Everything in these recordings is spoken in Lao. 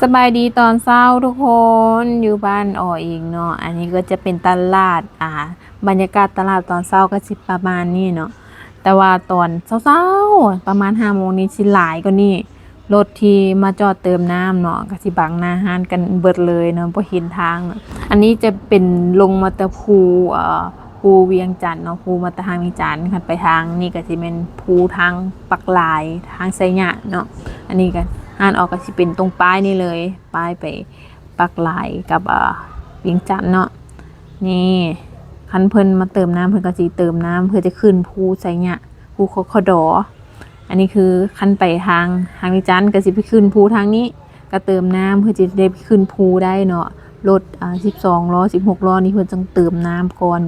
ສະບາຍດີຕອນເຊົ້າທຸກຄົນ ຢູ່ບ້ານອໍອີງເນາະ. ອັນນີ້ກໍຈະເປັນຕະຫຼາດ ອ່າ ບັນຍາກາດຕະຫຼາດຕອນເຊົ້າກໍຊິປະມານນີ້ເນາະ. ແຕ່ວ່າຕອນເຊົ້າໆ ປະມານຫ້າໂມງນີ້ຊິຫຼາຍກວ່ານີ້. ລົດທີ່ມາຈອດເຕີມນ້ຳເນາະ ກໍຊິບັງໜ້າຮ້ານກັນເບິດເລີຍເນາະ ບໍ່ເຫັນທາງເນາະ. ອັນນີ້ຈະເປັນລົງມາແຕ່ພູ ເອີ ພູວຽງຈັນເນາະ, ພູມາແຕ່ທາງວຽງຈັນ. ຄັນໄປທາງນີ້ກໍຊິແມ່ນພູທາງປາກລາຍ ທາງໄຊຍະເນາະ. ອັນນີ້ກໍ ຮ້ານອອກກໍຊິເປັນຕົງປ້າຍນີ້ເລີຍ, ປ້າຍໄປປາກລາຍກັບ ເອີ ວຽງຈັນເນາະ. ນີ້ ຄັນເພິ່ນມາເຕີມນ້ຳ ເພິ່ນກໍຊິເຕີມນ້ຳເພື່ອຈະຂຶ້ນພູໄຊຍະ ພູ ຄຄດ. ອັນນີ້ຄືຄັນໄປທາງ ທາງວຽງຈັນກໍຊິໄປຂຶ້ນພູທາງນີ້ ກໍເຕີມນ້ຳເພື່ອຈະໄດ້ໄປຂຶ້ນພູໄດ້ເນາະ. ລົດ ອ່າ ສິບສອງລໍ້ ສິບຫົກລໍ້ນີ້ເພິ່ນຕ້ອງເຕີມນ້ຳກ່ອນ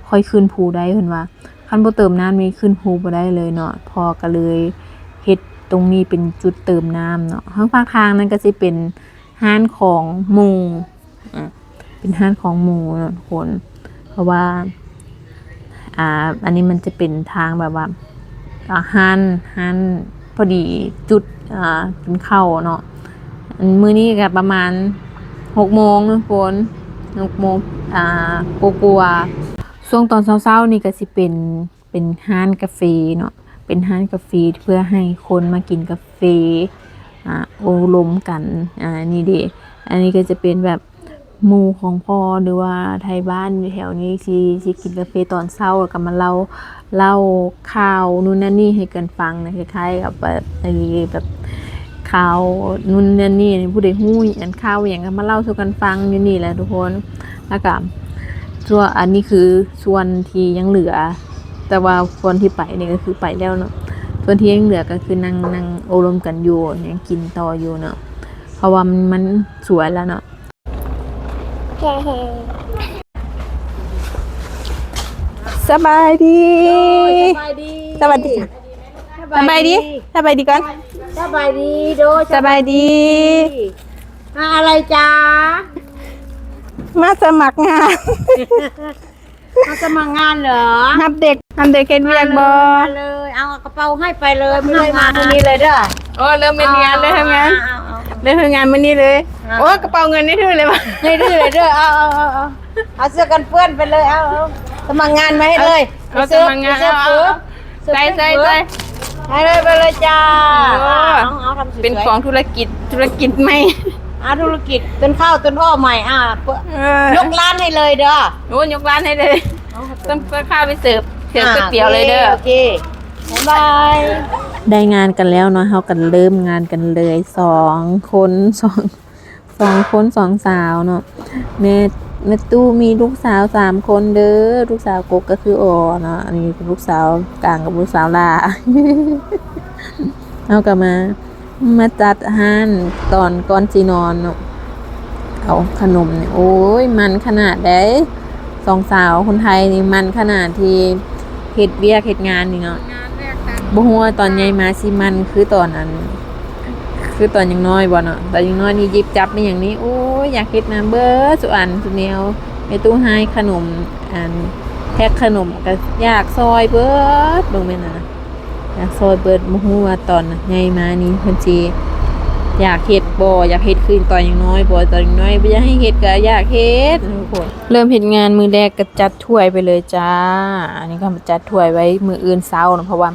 ຄ່ອຍຂຶ້ນພູໄດ້ເພິ່ນວ່າ. ຄັນບໍ່ເຕີມນ້ຳນີ້ຂຶ້ນພູບໍ່ໄດ້ເລີຍເນາະ. ພໍ່ກໍເລີຍເຮັດຕົງນີ້ເປັນຈຸດເຕີມນ້ຳເນາະ. ທາງຟາກທາງນັ້ນກໍຊິເປັນຮ້ານຂອງໝູ່ ອ່າ ເປັນຮ້ານຂອງໝູ່ເນາະທຸກຄົນ. ເພາະວ່າ ອ່າ ອັນນີ້ມັນຈະເປັນທາງແບບວ່າ ອ່າ ຮ້ານ ຮ້ານພໍດີຈຸດ ອ່າ ກິນເຂົ້າເນາະ. ອັນ ມື້ນີ້ກໍປະມານຫົກໂມງເນາະທຸກຄົນ ຫົກໂມງ ອ່າ ກວ່າໆ. ຊ່ວງຕອນເຊົ້າໆນີ້ກໍຊິເປັນ ເປັນຮ້ານກາເຟເນາະ, ເປັນຮ້ານກາເຟເພື່ອໃຫ້ຄົນມາກິນກາເຟ ອ່າ ໂອ້ລົມກັນ ອ່າ ນີ້ເດ. ອັນນີ້ກໍຈະເປັນແບບໝູ່ຂອງພໍ່ ຫຼືວ່າໄທບ້ານຢູ່ແຖວນີ້ ຊິ ຊິກິນກາເຟຕອນເຊົ້າ ແລ້ວກໍມາເລົ່າ ເລົ່າຂ່າວນູ່ນນັ້ນນີ້ໃຫ້ກັນຟັງນະ, ຄ້າຍໆກັບແບບ ໄອ້ແບບຂ່າວນູ່ນນັ້ນນີ້ ຜູ້ໃດຮູ້ອັນຂ່າວຫຍັງກໍມາເລົ່າສູ່ກັນຟັງຢູ່ນີ້ແຫຼະທຸກຄົນ. ແລ້ວກໍ ສ່ວນ ອັນນີ້ຄືສ່ວນທີ່ຍັງເຫຼືອ, ແຕ່ວ່າສ່ວນທີ່ໄປນີ້ກໍຄືໄປແລ້ວເນາະ. ສ່ວນທີ່ຍັງເຫຼືອກໍຄືນັ່ງ ນັ່ງໂອ້ລົມກັນຢູ່ ຍັງກິນຕໍ່ຢູ່ເນາະ, ເພາະວ່າມັນ ມັນສວຍແລ້ວເນາະ. ສະບາຍດີ ໂດຍ ສະບາຍດີ ສະຫວັດດີ ສະບາຍດີ ສະບາຍດີກ່ອນ ສະບາຍດີ ໂດຍ ສະບາຍດີ ສະບາຍດີ. ມາອະໄລຈ໊ະ? ມາສະໝັກງານ. ມາສະໝັກງານເຫຼືອ? ຮັບເດັກ ຮັບເດັກເຮັດວຽກບໍ່? ມາເລີຍ ມາເລີຍ. ເອົາກະເປົາໃຫ້ໄປເລີຍ ມື້ນີ້ເລີຍເດີ. ໂອ້ ເລີ່ມເຮັດງານ ເລີ່ມເຮັດງານ ເລີ່ມເຮັດງານມື້ນີ້ເລີຍ. ໂອ້ ກະເປົາເງິນໃຫ້ຖືເລີຍ ໃຫ້ຖືເລີຍເດີ. ເອົາ ເອົາ ເອົາ ເອົາເສື້ອກັນເປື້ອນໄປເລີຍ. ເອົາ ເອົາ ສະໝັກງານມາໃຫ້ເລີຍ. ເອົາ ສະໝັກງານ ເອົາ ໃສ່ ໃສ່ ໃສ່. ໄປເລີຍ ໄປເລີຍຈ້າ. ໂອ້ ເອົາ ເອົາ ເປັນຂອງທຸລະກິດ ທຸລະກິດໃໝ່. ອ່າ ທຸລະກິດຕົ້ນເຂົ້າຕົ້ນອ້ອໃໝ່. ອ່າ ຍົກຮ້ານໃຫ້ເລີຍເດີ. ໂອ້ ຍົກຮ້ານໃຫ້ເລີຍ. ຕ້ອງ ຕ້ອງພາໄປເສີບ ເສີບກ໋ວຍຕຽວເລີຍເດີ. ໂອເຄ ບາຍບາຍ. ໄດ້ງານກັນແລ້ວເນາະ ເຮົາກໍເລີ່ມງານກັນເລີຍ ສອງຄົນ ສອງ ສອງຄົນ ສອງສາວເນາະ. ແມ່ ແມ່ຕູ້ມີລູກສາວສາມຄົນເດີ ລູກສາວກົກກໍຄືອໍເນາະ, ອັນນີ້ເປັນລູກສາວກາງກັບລູກສາວຫຼ້າ. ເຮົາກໍມາ ມາຈັດຮ້ານຕອນກ່ອນຊິນອນເນາະ. ເອົາຂະໜົມນີ້ ໂອ້ຍ ມັນຂະໜາດໃດ. ສອງສາວຄົນໄທນີ້ມັນຂະໜາດທີ່ເຮັດວຽກເຮັດງານນີ້ເນາະ. ບໍ່ຮູ້ວ່າຕອນໃຫຍ່ມາຊິມັນຄືຕອນອັນ ຄືຕອນຍັງນ້ອຍບໍ່ເນາະ. ຕອນຍັງນ້ອຍນີ້ຫຍິບຈັບອີ່ຫຍັງນີ້ ໂອ້ຍ ຢາກເຮັດນຳເບິດສູ່ອັນສູ່ແນວ. ແມ່ຕູ້ຮ້າຍຂະໜົມ ອັນ ແພັກຂະໜົມກໍຢາກຊ່ອຍເບິດ ເບິ່ງແມ່ນນະ. ຢາກຊ່ອຍເບິດ ບໍ່ຮູ້ວ່າຕອນໃຫຍ່ມານີ້ເພິ່ນຊິຢາກເຮັດບໍ່ ຢາກເຮັດຄືຕອນຍັງນ້ອຍບໍ່. ຕອນຍັງນ້ອຍບໍ່ຢາກໃຫ້ເຮັດກໍຢາກເຮັດທຸກຄົນ. ເລີ່ມເຮັດງານມື້ແລກກໍຈັດຖ້ວຍໄປເລີຍຈ້າ. ອັນນີ້ກໍມາຈັດຖ້ວຍໄວ້ມື້ອື່ນເຊົ້າເນາະ ເພາະວ່າ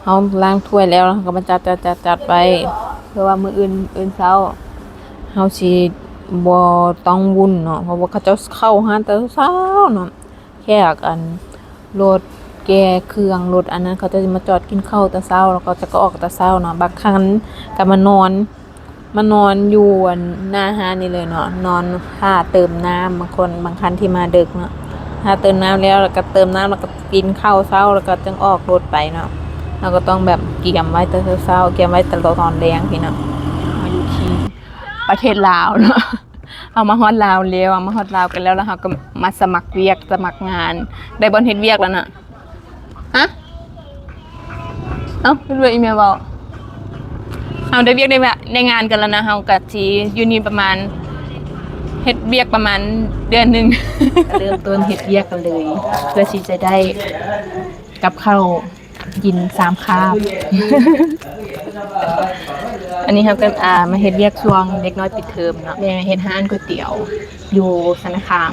ເຮົາລ້າງຖ້ວຍແລ້ວ ເຮົາກໍມາຈັດ ຈັດ ຈັດ ຈັດໄວ້ ເພື່ອວ່າມື້ອື່ນ ອື່ນເຊົ້າເຮົາຊິບໍ່ຕ້ອງວຸ່ນເນາະ ເພາະວ່າເຂົາເຈົ້າເຂົ້າຮ້ານແຕ່ເຊົ້າເນາະ. ແຂກ ອັນ ລົດແກ່ເຄື່ອງ ລົດອັນນັ້ນ ເຂົາເຈົ້າຊິມາຈອດກິນເຂົ້າແຕ່ເຊົ້າ ແລ້ວເຂົາເຈົ້າກໍອອກແຕ່ເຊົ້າເນາະ. ບາງຄັນກໍມານອນ ມານອນຢູ່ ອັນ ໜ້າຮ້ານນີ້ເລີຍເນາະ ນອນຖ້າເຕີມນ້ຳ. ບາງຄົນ ບາງຄັນທີ່ມາເດິກເນາະ ຖ້າເຕີມນ້ຳແລ້ວ ແລ້ວກໍເຕີມນ້ຳ ແລ້ວກໍກິນເຂົ້າເຊົ້າ ແລ້ວກໍຈຶ່ງອອກລົດໄປເນາະ. ເຮົາກໍຕ້ອງແບບກຽມໄວ້ແຕ່ເຊົ້າໆ ກຽມໄວ້ແຕ່ຕອນແລງພີ້ເນາະ. ເຮົາຢູ່ທີ່ ປະເທດລາວເນາະ ເຮົາມາຮອດລາວແລ້ວ ເຮົາມາຮອດລາວກັນແລ້ວ ແລ້ວເຮົາກໍມາສະໝັກວຽກ ສະໝັກງານ ໄດ້ບ່ອນເຮັດວຽກແລ້ວນະ. ຮະ ເອົ້າ ເປັນວ່າອີ່ແມ່ເວົ້າ ເຮົາໄດ້ວຽກ ໄດ້ວຽກ ໄດ້ງານກັນແລ້ວນະ. ເຮົາກໍຊິຢູ່ນີ້ປະມານ ເຮັດວຽກປະມານເດືອນໜຶ່ງ ເລີ່ມຕົ້ນເຮັດວຽກກັນເລີຍ ເພື່ອທີ່ຈະໄດ້ກັບເຂົ້າ ກິນສາມຄາບ. ອັນນີ້ເຮົາກໍ ອ່າ ມາເຮັດວຽກຊ່ວງເດັກນ້ອຍປິດເທີມເນາະ ແມ່ເຮັດຮ້ານກ໋ວຍຕຽວຢູ່ຊະນະຄາມ.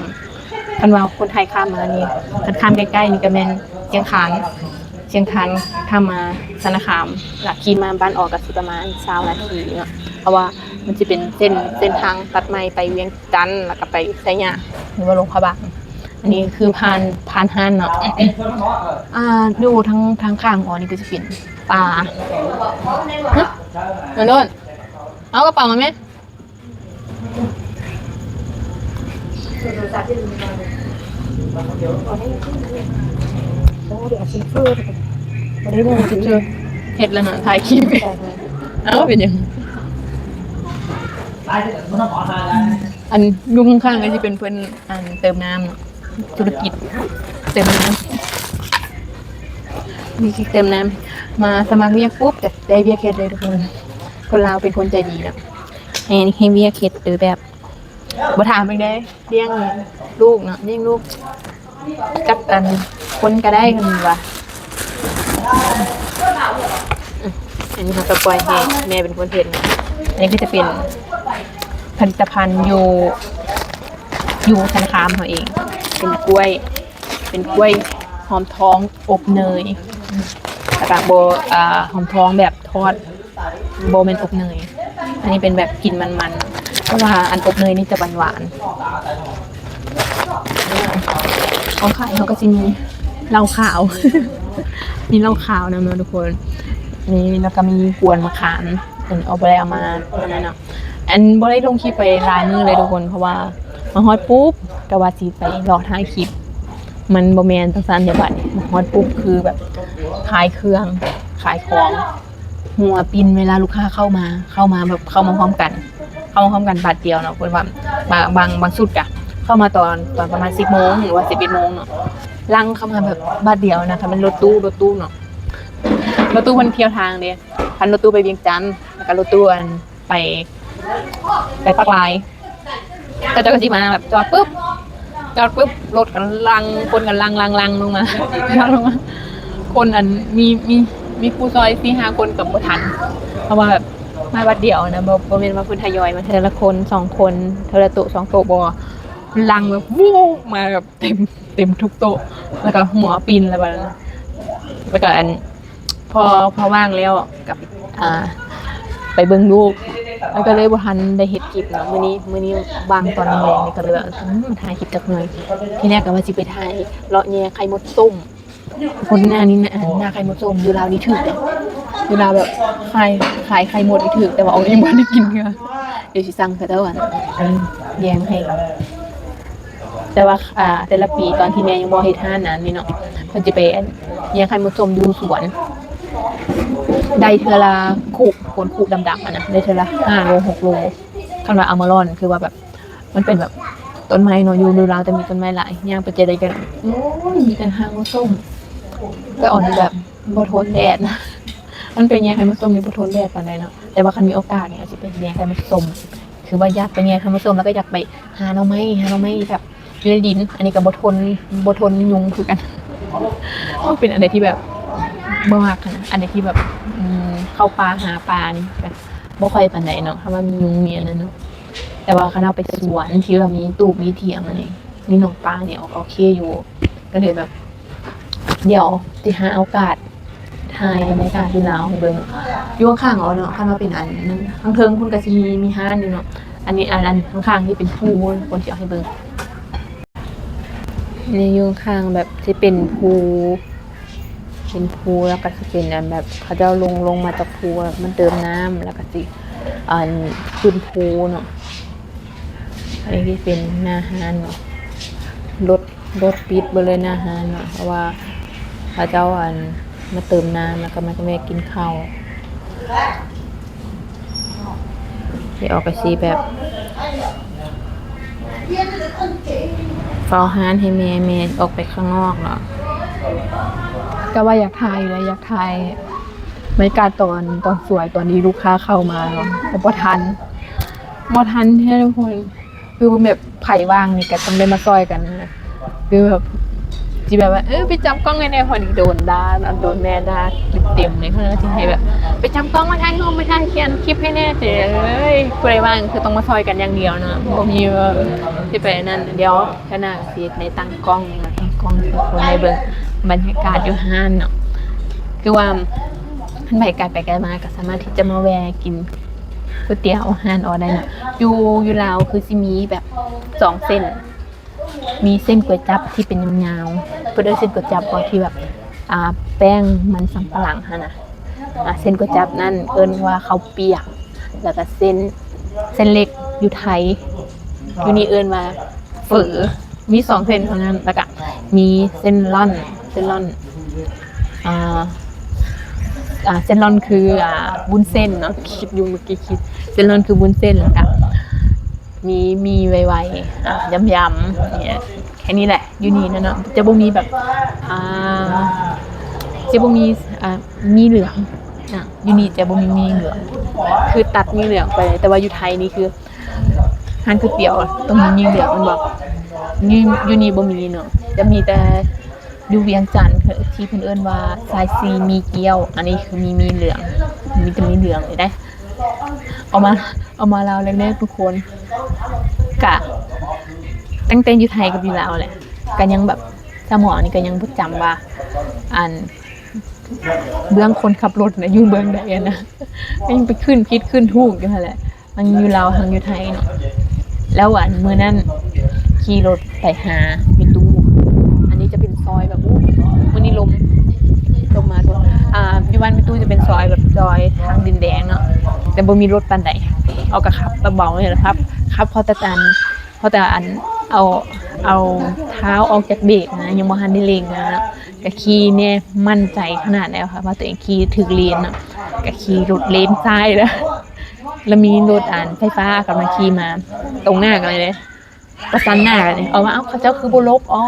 ຄັນວ່າຄົນໄທຂ້າມມານີ້ ຄັນຂ້າມໃກ້ໆນີ້ກໍແມ່ນຊຽງຄານ, ຊຽງຄານຂ້າມມາຊະນະຄາມ ລະຂີ່ມາບ້ານອອກກໍຊິປະມານຊາວນາທີເນາະ ເພາະວ່າມັນຊິເປັນເສັ້ນ ເສັ້ນທາງຕັດໃໝ່ໄປວຽງຈັນ ລະກະໄປໄຊຍະ ຫຼືວ່າຫຼວງພະບາງ. ອັນນີ້ຄືຜ່ານ ຜ່ານຮ້ານເນາະ ອ່າ ຢູ່ທາງ ທາງຂ້າງອອກນີ້ກໍຊິເປັນປ່າ. ຮະ ມາໂນດ ເອົາກະເປົາມາແມ່. ເຮັດແລ້ວເນາະ ຖ່າຍຄລິບ. ເອົ້າ ເປັນຫຍັງ? ອັນຢູ່ຂ້າງໆ ກໍຊິເປັນເພິ່ນ ອັນເຕີມນ້ຳເນາະ ທຸລະກິດເຕີມນ້ຳ ມີເຕີມນ້ຳ. ມາສະໝັກວຽກປຸບ ກໍໄດ້ວຽກເຮັດເລີຍທຸກຄົນ. ຄົນລາວເປັນຄົນໃຈດີເນາະ ໃຫ້ ໃຫ້ວຽກເຮັດໂດຍແບບ ບໍ່ຖາມອີກເດ້ ລ້ຽງລູກເນາະ ລ້ຽງລູກຈັກອັນຄົນກໍໄດ້ ເພິ່ນວ່າ. ອັນນີ້ເຮົາກໍປ່ອຍໃຫ້ແມ່ເປັນຄົນເຮັດເນາະ. ອັນນີ້ກໍຈະເປັນຜະລິດຕະພັນຢູ່ ຢູ່ຊະນະຄາມເຮົາເອງ ເປັນກ້ວຍ ເປັນກ້ວຍຫອມທອງອົບເນີຍ ແລ້ວກໍບໍ່ ອ່າ ຫອມທອງແບບທອດ ບໍ່ແມ່ນອົບເນີຍ. ອັນນີ້ເປັນແບບກິ່ນມັນໆ ເພາະວ່າອັນອົບເນີຍນີ້ຈະຫວານໆ. ຂອງຂາຍເຮົາກໍຊິມີເຫຼົ້າຂາວ ມີເຫຼົ້າຂາວນຳເນາະທຸກຄົນ. ນີ້ ແລ້ວກໍມີກວນມະຂາມ ອັນເອົາ ບໍ່ໄດ້ເອົາມາອັນນັ້ນເນາະ. ອັນບໍ່ໄດ້ລົງຄລິບໄປຫຼາຍມື້ເລີຍທຸກຄົນ ເພາະວ່າມາຮອດປຸບ ກະວ່າຊິໄປເລາະຖ່າຍຄລິບ ມັນບໍ່ແມ່ນຈັ່ງຊັ້ນເດ. ບາດນີ້ມາຮອດປຸບ ຄືແບບຂາຍເຄື່ອງ ຂາຍຂອງ ຫົວປິ່ນເວລາລູກຄ້າເຂົ້າມາ ເຂົ້າມາແບບເຂົ້າມາພ້ອມກັນ ເຂົ້າມາພ້ອມກັນບາດດຽວເນາະ. ເພິ່ນວ່າບາງ ບາງ ບາງຊຸດກະເຂົ້າມາຕອນ ຕອນປະມານສິບໂມງ ຫຼືວ່າສິບເອັດໂມງເນາະ ຫຼັ່ງເຂົ້າມາແບບບາດດຽວນະ. ຄັນແມ່ນລົດຕູ້ ລົດຕູ້ເນາະ ລົດຕູ້ມັນທ່ຽວທາງເດ້. ຄັນລົດຕູ້ໄປວຽງຈັນ ແລ້ວກະລົດຕູ້ອັນ ໄປ ໄປປາກລາຍ ເຂົາເຈົ້າກໍຊິມາແບບຈອດປຶບ ຈອດປຶບ ລົດກໍຫຼັ່ງ ຄົນກໍຫຼັ່ງໆໆລົງມາ ຫຼັ່ງລົງມາ. ຄົນອັນ ມີ ມີ ມີຜູ້ຊ່ອຍສີ່ຫ້າຄົນກໍບໍ່ທັນ ເພາະວ່າແບບມາບາດດຽວນະ ບໍ່ ບໍ່ແມ່ນວ່າເພິ່ນທະຍອຍມາເທື່ອລະຄົນສອງຄົນ ເທື່ອລະໂຕະສອງໂຕະ ບໍ່ ຫຼັ່ງແບບວູບມາແບບເຕັມ ເຕັມທຸກໂຕະ ແລ້ວກໍຫົວປິ່ນ ແລ້ວບາດນັ້ນ ແລ້ວກໍອັນ ພໍ ພໍວ່າງແລ້ວກັບ ອ່າ ໄປເບິ່ງລູກ ແລ້ວກໍເລີຍບໍ່ທັນໄດ້ເຮັດຄລິບເນາະ. ມື້ນີ້ ມື້ນີ້ວ່າງຕອນແລງໆ ກໍເລີຍວ່າ ອືມ ຖ່າຍຄລິບຈັກໜ່ອຍ. ທີແລກກໍວ່າຊິໄປຖ່າຍເລາະແຍ່ໄຂ່ມົດສົ້ມ. ຄົນໜ້ານີ້ນະ ໜ້າໄຂ່ມົດສົ້ມຢູ່ລາວນີ້ຖືກເດ້ ຢູ່ລາວແບບຂາຍ ຂາຍໄຂ່ມົດນີ້ຖືກ ແຕ່ວ່າອອກຍັງບໍ່ໄດ້ກິນເທື່ອ. ດຽວຊິສັ່ງເຂົາເຈົ້າ ອັນ ອັນ ແຍ່ມາໃຫ້. ແຕ່ວ່າ ອ່າ ແຕ່ລະປີຕອນທີ່ແມ່ຍັງບໍ່ເຮັດຮ້ານນັ້ນນີ້ເນາະ ເພິ່ນຈະໄປ ອັນ ແຍ່ໄຂ່ມົດສົ້ມຢູ່ສວນ ໄດ້ເທື່ອລະຄຸ ໂຄນຄຸດຳໆ ຫັ້ນນະ ໄດ້ເທື່ອລະຫ້າໂລ ຫົກໂລ. ຄັນວ່າເອົາມາລ່ອນ ຄືວ່າແບບ ມັນເປັນແບບຕົ້ນໄມ້ເນາະ ຢູ່ ຢູ່ລາວຈະມີຕົ້ນໄມ້ຫຼາຍ ຍ່າງໄປເຈໃດກໍ ໂອ້ຍ ມີແຕ່ຮາກມົດສົ້ມ. ແຕ່ອອນນີ້ແບບບໍ່ທົນແດດນະ ມັນເປັນຫຍັງ ໃຫ້ມັນສົ້ມນີ້ບໍ່ທົນແດດປານໃດເນາະ. ແຕ່ວ່າຄັນມີໂອກາດນີ້ ອາດຊິໄປແຍ່ໄຂ່ມັນສົ້ມ ຄືວ່າຢາກໄປແຍ່ໄຂ່ມັນສົ້ມ ແລ້ວກໍຢາກໄປຫາໜໍ່ໄມ້ ຫາໜໍ່ໄມ້ແບບຢູ່ໃນດິນ. ອັນນີ້ກໍບໍ່ທົນ ບໍ່ທົນຍຸງຄືກັນ ມັນເປັນອັນໃດທີ່ແບບບໍ່ມັກຫັ້ນນະ. ອັນໃດທີ່ແບບ ອືມ ເຂົ້າປ່າຫາປານີ້ ບໍ່ຄ່ອຍປານໃດເນາະ ຄັນວ່າມີຍຸງມີອັນນັ້ນເນາະ. ແຕ່ວ່າຄັນເຮົາໄປສວນທີ່ວ່າມີຕູບມີຖຽງອັນນີ້ ມີໜອງປານີ້ ໂອເຄຢູ່. ກໍເລີຍແບບ ດຽວຊິຫາໂອກາດຖ່າຍບັນຍາກາດຢູ່ລາວໃຫ້ເບິ່ງ. ຢູ່ຂ້າງໆເອົາເນາະ ຄັນວ່າເປັນອັນນັ້ນ ທາງເທິງພຸ້ນກໍຊິມີ ມີຮ້ານຢູ່ເນາະ. ອັນນີ້ ອັນ ອັນຂ້າງໆທີ່ເປັນພູ ຄົນຊິເອົາໃຫ້ເບິ່ງ. ນີ້ຢູ່ຂ້າງແບບຊິເປັນພູ ເປັນພູ ແລ້ວກໍຊິເປັນອັນແບບເຂົາເຈົ້າລົງ ລົງມາຈາກພູ ແລ້ວມັນເຕີມນ້ຳ ແລ້ວກໍຊິ ອັນ ຂຶ້ນພູເນາະ. ອັນນີ້ຊິເປັນໜ້າຮ້ານເນາະ ລົດ ລົດປິດເບິດເລີຍໜ້າຮ້ານເນາະ ເພາະວ່າເຂົາເຈົ້າ ອັນ ມາເຕີມນ້ຳ ແລ້ວກໍມາແວະກິນເຂົ້າ. ຊິອອກໄປຊິແບບເຝົ້າຮ້ານໃຫ້ແມ່ ແມ່ອອກໄປຂ້າງນອກເນາະ. ກໍວ່າຢາກຖ່າຍຢູ່ແຫຼະ ຢາກຖ່າຍບັນຍາກາດຕອນ ຕອນສວຍ ຕອນທີ່ລູກຄ້າເຂົ້າມາເນາະ ແຕ່ບໍ່ທັນ ບໍ່ທັນແທ້ທຸກຄົນ. ຄືແບບໃຜວ່າງນີ້ກໍຕ້ອງໄດ້ມາຊ່ອຍກັນນະ ຄືແບບ ຊິແບບວ່າ ເອີ ໄປຈັບກ້ອງໃຫ້ແດ່ ພໍດີໂດນດ່າ ໂດນແມ່ດ່າເຕັມໆເລີຍ ເພິ່ນກໍຊິໃຫ້ແບບ ໄປຈັບກ້ອງ ມາຖ່າຍຮູບ ມາຖ່າຍຄລິບໃຫ້ແດ່ ເອີຍ ຜູ້ໃດວ່າງຄືຕ້ອງມາຊ່ອຍກັນຢ່າງດຽວເນາະ ບໍ່ມີວ່າຊິໄປນັ້ນ ດຽວເທື່ອໜ້າຊິໄດ້ຕັ້ງກ້ອງ ຕັ້ງກ້ອງໃຫ້ເບິ່ງບັນຍາກາດຢູ່ຮ້ານເນາະ ຄືວ່າຄັນໃຜໄກໄປໄກມາກໍສາມາດທີ່ຈະມາແວ່ກິນ ກ໋ວຍຕຽວຮ້ານອໍໄດ້ເນາະ ຢູ່ ຢູ່ລາວຄືຊິມີແບບສອງເສັ້ນ ມີເສັ້ນກ໋ວຍຈັບທີ່ເປັນຍາວໆ ເພິ່ນເອີ້ນເສັ້ນກ໋ວຍຈັບບໍ່ ທີ່ແບບ ອ່າ ແປ້ງມັນສຳປະຫຼັງຫັ້ນນະ ອ່າ ເສັ້ນກ໋ວຍຈັບນັ້ນເອີ້ນວ່າເຂົ້າປຽກ ແລ້ວກະເສັ້ນ ເສັ້ນເລັກຢູ່ໄທ ຢູ່ນີ້ເອີ້ນວ່າເຝີ ມີສອງເສັ້ນເທົ່ານັ້ນ ແລ້ວກະມີເສັ້ນລ່ອນ ເສັ້ນລ່ອນ ອ່າ ອ່າ ເສັ້ນລ່ອນຄື ອ່າ ວຸ້ນເສັ້ນເນາະ ຄິດຢູ່ເມື່ອກີ້ ຄິດ ເສັ້ນລ່ອນຄືວຸ້ນເສັ້ນ ແລ້ວກະມີໝີ່ໄວໆ ອ່າ ຢຳໆ ແຄ່ນີ້ແຫຼະ ຢູ່ນີ້ນະເນາະ ຈະບໍ່ມີແບບ ອ່າ ຈະບໍ່ມີ ອ່າ ໝີ່ເຫຼືອງນະ ຢູ່ນີ້ຈະບໍ່ມີໝີ່ເຫຼືອງ ຄືຕັດໝີ່ເຫຼືອງໄປ ແຕ່ວ່າຢູ່ໄທນີ້ຄື ຮ້ານກ໋ວຍຕຽວຕ້ອງມີໝີ່ເຫຼືອງແມ່ນບໍ່? ຢູ່ ຢູ່ນີ້ບໍ່ມີເນາະ ຈະມີແຕ່ຢູ່ວຽງຈັນ ທີ່ເພິ່ນເອີ້ນວ່າຊາຍສີ່ໝີ່ກ້ຽວ ອັນນີ້ຄືມີໝີ່ເຫຼືອງ ມີແຕ່ໝີ່ເຫຼືອງເລີຍເດ້. ເອົາມາ ເອົາມາລາວແລ້ວເດີທຸກຄົນ ກະຕັ້ງແຕ່ຢູ່ໄທກັບຢູ່ລາວແຫຼະ ກະຍັງແບບສະໝອງນີ້ກະຍັງບໍ່ຈຳວ່າ ອັນ ເບື້ອງຄົນຂັບລົດນະຢູ່ເບື້ອງໃດຫັ້ນນະ ກະຍັງໄປຂຶ້ນຜິດຂຶ້ນຖືກຢູ່ຫັ້ນແຫຼະ. ທັງຢູ່ລາວທັງຢູ່ໄທເນາະ ແລ້ວອັນມື້ນັ້ນຂີ່ລົດໄປຫາແມ່ຕູ້ ອັນນີ້ຈະເປັນຊອຍແບບ ໂອ້ ມື້ນີ້ລົມ ລົມມາທຸກ ອ່າ ຢູ່ບ້ານແມ່ຕູ້ຈະເປັນຊອຍແບບຊອຍທາງດິນແດງເນາະ ແຕ່ບໍ່ມີລົດປານໃດ ເຮົາກະຂັບເບົາໆນີ້ແຫຼະ ຂັບ ຂັບພໍແຕ່ອັນ ພໍແຕ່ອັນ ເອົາ ເອົາເທົ້າອອກຈາກເບກຫັ້ນນະ ຍັງບໍ່ທັນໄດ້ເລັ່ງຫັ້ນນະ ກະຂີ່ແນ່ ໝັ້ນໃຈຂະໜາດໃດວ່າຕົວເອງຂີ່ຖືກເລນເນາະ ກະຂີ່ລົດເລນຊ້າຍເດີ ແລ້ວມີລົດອັນໄຟຟ້າກຳລັງຂີ່ມາ ຕົງໜ້າກັນເລີຍເດ້ ປະຊັນໜ້າກັນເລີຍ ອອກມາ ເອົ້າ ເຂົາເຈົ້າຄືບໍ່ຫຼົບ ອໍ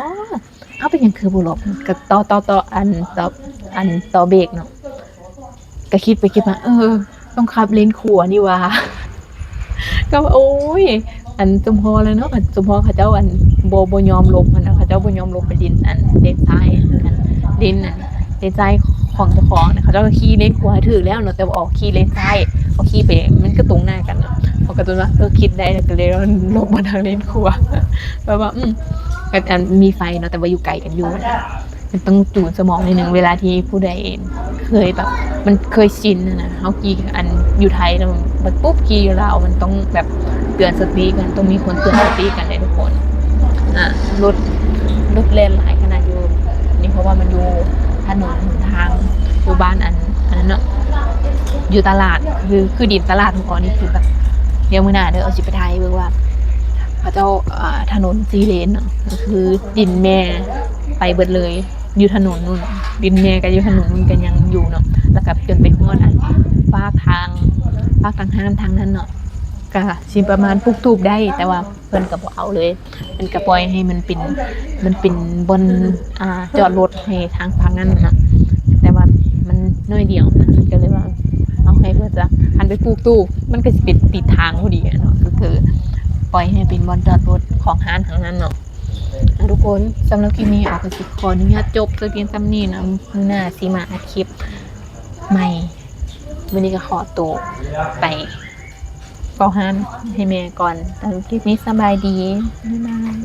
ເອົ້າ ເປັນຫຍັງຄືບໍ່ຫຼົບ ກະຕໍ່ ຕໍ່ ຕໍ່ ອັນ ຕໍ່ ອັນ ຕໍ່ເບກເນາະ ກະຄິດໄປຄິດມາ ເອີ ຕ້ອງຂັບເລນຂວານີ້ຫວ່າ ກໍ ໂອ້ຍ ອັນສົມພໍແລ້ວເນາະ ສົມພໍເຂົາເຈົ້າ ອັນ ບໍ່ ບໍ່ຍອມຫຼົບຫັ້ນນະ ເຂົາເຈົ້າບໍ່ຍອມຫຼົບໄປເລນ ອັນ ເລນຊ້າຍ ອັນ ເລນ ອັນ ເລນຊ້າຍຂອງເຈົ້າຂອງນະ ເຂົາເຈົ້າກໍຂີ່ເລນຂວາໃຫ້ຖືກແລ້ວເນາະ ແຕ່ວ່າອອກຂີ່ເລນຊ້າຍ ອອກຂີ່ໄປ ມັນກໍຕົງໜ້າກັນເນາະ ເຮົາກໍຈົນວ່າ ເອີ ຄິດໄດ້ແລ້ວ ກໍເລີຍຫຼົບມາທາງເລນຂວາ ແບບວ່າ ອືມ ກໍ ອັນ ມີໄຟເນາະ ແຕ່ວ່າຢູ່ໄກກັນຢູ່ ມັນຕ້ອງຈູນສະໝອງໜ້ອຍໜຶ່ງ ເວລາທີ່ຜູ້ໃດເຄີຍແບບ ມັນເຄີຍຊິນຫັ້ນນະ ເຮົາຂີ່ ອັນ ຢູ່ໄທແລ້ວ ບັດປຸບຂີ່ຢູ່ລາວ ມັນຕ້ອງແບບເຕືອນສະຕິກັນ ຕ້ອງມີຄົນເຕືອນສະຕິກັນເດ້ທຸກຄົນ ອ່າ ລົດ ລົດແລ່ນຫຼາຍຂະໜາດຢູ່ນີ້ ເພາະວ່າມັນຢູ່ຖະໜົນຫົນທາງ ຢູ່ບ້ານ ອັນ ອັນນັ້ນເນາະ ຢູ່ຕະຫຼາດ ຄື ຄືດິນຕະຫຼາດໝູ່ເກາະນີ້ ຄືແບບ ດຽວມື້ໜ້າເດີ ເອົາຊິໄປຖ່າຍໃຫ້ເບິ່ງວ່າ ເຂົາເຈົ້າ ອ່າ ຖະໜົນສີ່ເລນເນາະ ກໍຄືດິນແມ່ໄປເບິດເລີຍ ຢູ່ຖະໜົນນັ້ນ ດິນແມ່ກໍຢູ່ຖະໜົນນັ້ນກໍຍັງຢູ່ເນາະ ແລ້ວກໍຈົນໄປຮອດ ອັນ ຟາກທາງ ຟາກທາງຮ້ານທາງນັ້ນເນາະ ກໍຊິປະມານປູກຕູບໄດ້ ແຕ່ວ່າເພິ່ນກໍບໍ່ເອົາເລີຍ ເພິ່ນກໍປ່ອຍໃຫ້ມັນເປັນ ມັນເປັນບ່ອນ ອ່າ ຈອດລົດໃຫ້ທາງຝັ່ງນັ້ນນະ ແຕ່ວ່າມັນໜ້ອຍດຽວນະ ກໍເລີຍວ່າເອົາໃຫ້ເພິ່ນຊະ ຄັນໄປປູກຕູບ ມັນກໍຊິເປັນຕິດທາງພໍດີເນາະ ກໍຄືປ່ອຍໃຫ້ເປັນບ່ອນຈອດລົດຂອງຮ້ານທາງນັ້ນເນາະ. ອ່ະ ທຸກຄົນ ສຳລັບຄລິບນີ້ ອອກກໍຊິຂໍອະນຸຍາດຈົບແຕ່ພຽງສ່ຳນີ້ນະ ມື້ໜ້າຊິມາອັດຄລິບໃໝ່ ມື້ນີ້ກໍຂໍໂຕໄປເຝົ້າຮ້ານໃຫ້ແມ່ກ່ອນ ສຳລັບຄລິບນີ້ສະບາຍດີ ບາຍບາຍ.